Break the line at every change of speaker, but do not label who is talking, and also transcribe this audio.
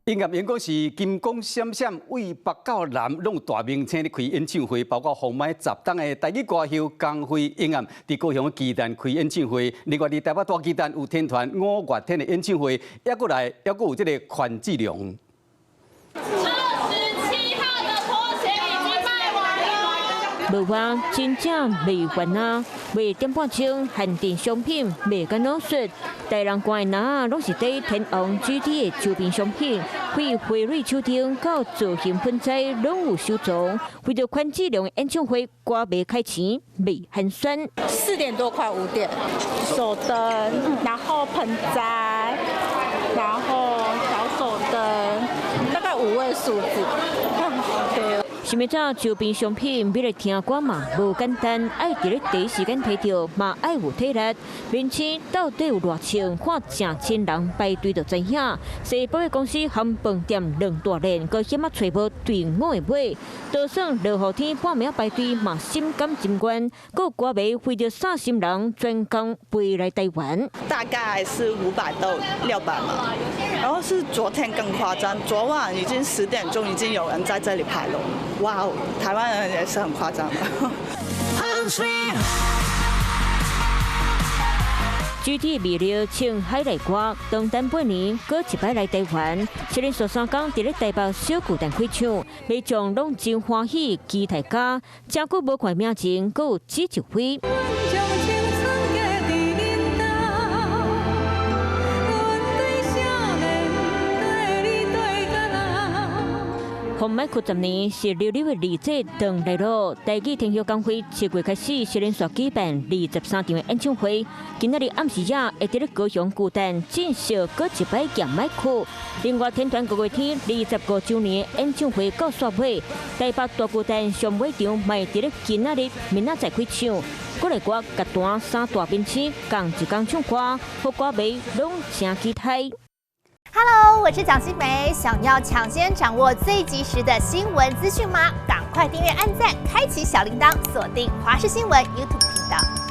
音樂演講是金光閃閃，對北到南攏有大明星咧開演唱會，包括封麥十冬的台語歌后江蕙音樂佇高雄巨蛋開演唱會。另外佇台北大巨蛋有天團五月天的演唱會，抑閣來抑閣有這个權志龍。
27號的拖鞋已經賣完了。
無話真正賣完啊！賣點半鐘限定商品賣甲腦術，大人看的籃攏是佇天王 GD 的周邊商品，從花蕊手燈到造型盆栽攏有收藏。為著權志龍的演唱會，歌迷開錢袂寒酸。
4點多快5點，手燈，然後盆栽，然後小手燈，大概5位數字。對。
想欲知周邊商品，欲來聽歌嘛無簡單，愛佇咧第一時間提著，嘛愛有體力。明星到底有偌衝，看誠千人排隊就知影。西百貨公司和飯店兩大連，閣險仔揣無隊伍會買。就算落雨天半暝排隊嘛心甘情願。閣有歌迷為著三心人專工飛來台灣。
大概是500到600嘛，然後是昨天更誇張，昨晚已經10點鐘已經有人在這裡排龍。哇哦，台灣人也是很誇張的。
GD 魅力唱海內歌，長等八年，閣一擺來台灣。連續3工佇咧台北小巨蛋開唱，民眾攏真歡喜，期待加。誠久無看名人，閣有朱一飛。封麥曲10年是溜溜的二姐轉來囉。台語天后江蕙7月開始是連續舉辦23場的演唱會。今仔日暗時仔會佇咧高雄巨蛋正式閣一擺舉麥克。另外，天團五月天25週年演唱會到煞尾，台北大巨蛋上尾場嘛會佇咧今仔日明仔載開唱。國內外樂壇三大明星仝一工唱歌，予歌迷攏誠期待。
Hello，我是蔣新梅，想要搶先掌握最及時的新聞資訊嗎？趕快訂閱、按讚、開啟小鈴鐺，鎖定華視新聞 YouTube 頻道。